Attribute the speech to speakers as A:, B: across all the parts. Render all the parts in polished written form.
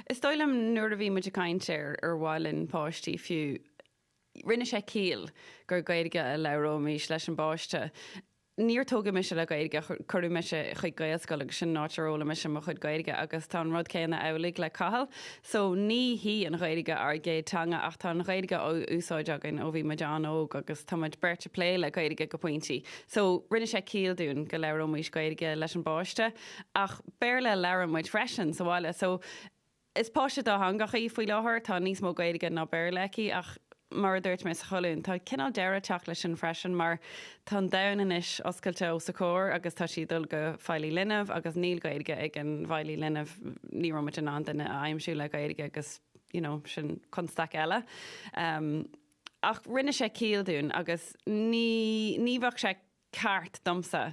A: Is dóigh liom nuair a bhí muid ag caint ar ar mhaith linn páistí fiú, rinne sé ciall gur Gaeilge a labhróimis leis an bpáiste. Níor tógadh mise le Gaeilge, cuireadh mise chuig Gaelscoil agus sin an áit ar fhoghlaim mise mo chuid Gaeilge agus tá an rud céanna amhlaidh le Cathal. So ní hí an Ghaeilge ár gcéad teanga ach tá an Ghaeilge á úsáid againn ó bhí muid an-óg agus tá muid beirt ag plé le Gaeilge go pointí. So rinne sé ciall dúinn go labhróimis Gaeilge leis an bpáiste ach Béarla a labhrann muid freisin sa bhaile. So Is páiste dátheangach í faoi láthair, tá níos mó Gaeilge ná Béarla aici ach mar a dúirt mé sa cholún, tá cineál deireadh ag teacht leis sin freisin mar tá an domhan anois oscailte os a comhair agus tá sí ag dul go feighlí linbh agus níl Gaeilge ag an bhfeighlí linbh, ní raibh muid in ann duine a aimsiú le Gaeilge agus you know sin constaic eile. Ach rinne sé ciall dúinn agus ní, ní bheadh sé ceart domsa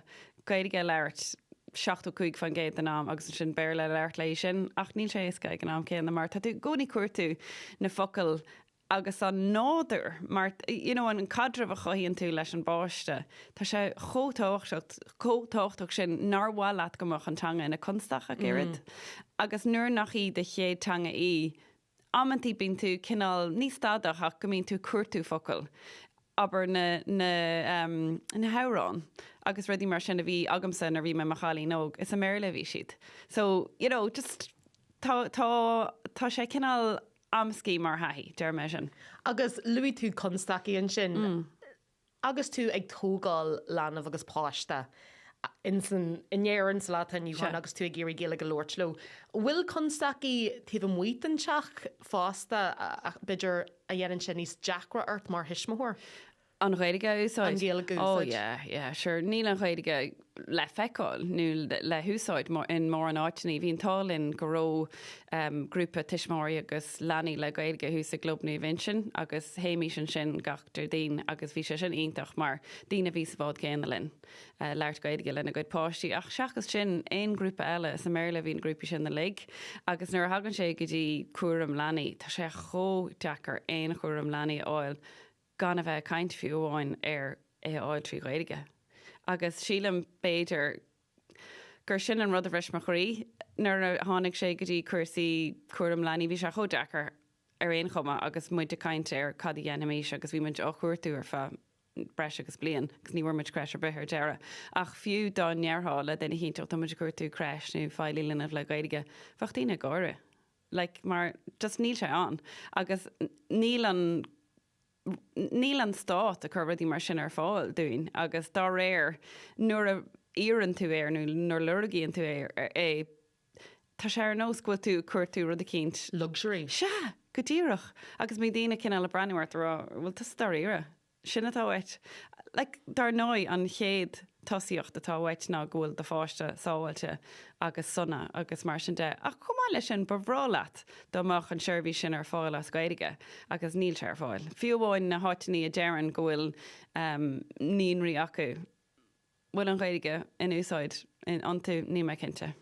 A: Gaeilge a labhairt 75% den am agus ansin Béarla a labhairt léi sin ach níl sé éasca ag an am céanna mar tá tú i gcónaí ag cuartú na focail agus an nádúr mar you know an caidreamh a chothaíonn tú leis an bpáiste tá sé chomh tábhachtach chomh tábhachtach sin nár mhaith leat go mbeadh an teanga ina constaic ach oiread agus nuair nach í do chéad teanga í Amantaí bíonn tú cineál, ní stadach ach go mbíonn tú ag cuartú focal, abair na, na, na hamhráin agus rudaí mar sin a bhí agamsa nuair a bhí mé i mo chailín óg, is i mBéarla a bhí siad. So, you know, just tá, tá, tá sé cineál amscaí mar thaithí, déarfaidh mé sin.
B: Agus luaigh tú constaicí ansin. Agus tú ag tógáil leanbh agus páiste in in Éirinn sa lá atá inniu ann agus tú ag iarraidh Gaeilge a labhairt leo, bhfuil constaicí taobh amuigh den teach fosta b'fhéidir a dhéanann sé níos deacra ort mar thuismitheoir?
A: An Ghaeilge a úsáid?
B: An Ghaeilge a úsáid.
A: Oh yeah, yeah, sure. Níl an Ghaeilge le feiceáil nó le húsáid in mórán áiteanna. Bhí an t-ádh linn go raibh grúpa tuismitheoirí agus leanaí le Gaeilge thuas i gClub Naomh Uinseann agus théimís ansin gach Déardaoin agus bhí sé sin iontach mar daoine a bhí sa bhád céanna linn ag labhairt Gaeilge lena gcuid páistí. Ach seachas sin, aon ghrúpa eile, is i mBéarla a bhí na grúpaí sin uilig agus nuair a thagann sé go dtí cúram leanaí, tá sé chomh deacair aon chúram leanaí a fháil gan a bheith ag caint fiú amháin ar é a fháil trí Ghaeilge. Agus sílim, b'fhéidir, gur sin an rud a bhris mo chroí nuair a tháinig sé go dtí cúrsaí cúram leanaí. Bhí sé chomh deacair ar aon chuma agus muid ag caint ar cad a dhéanfaimis agus bhí muid á chuartú ar feadh breis agus bliain agus ní bhfuair muid creche ar bith ar deireadh. Ach fiú dá ndéarfá le duine eicínt, tá muid ag cuartú creche nó feighlí linbh le Gaeilge, bheadh daoine ag gáire. Like, mar just níl sé ann. Agus níl an, níl an stát ag cur rudaí mar sin ar fáil dúinn agus dá réir nuair a iarrann tú air nó nuair a lorgaíonn tú é, tá sé ar nós go bhfuil tú ag cuartú rud eicínt.
B: Luxury.
A: Sea! Go díreach! Agus bíonn daoine cineál ag breathnú ort ag rá, bhfuil tusa dáiríre? Sin atá uait. Like, dar ndóigh, an chéad tosaíocht atá uait ná go bhfuil do pháiste sábháilte agus sona agus mar sin de. Ach chomh maith leis sin, ba bhreá leat dá mbeadh an seirbhís sin ar fáil as Gaeilge agus níl sé ar fáil. Fiú amháin na háiteanna a deireann go bhfuil naíonraí acu, bhfuil an Ghaeilge in úsáid iontu? Níl mé cinnte.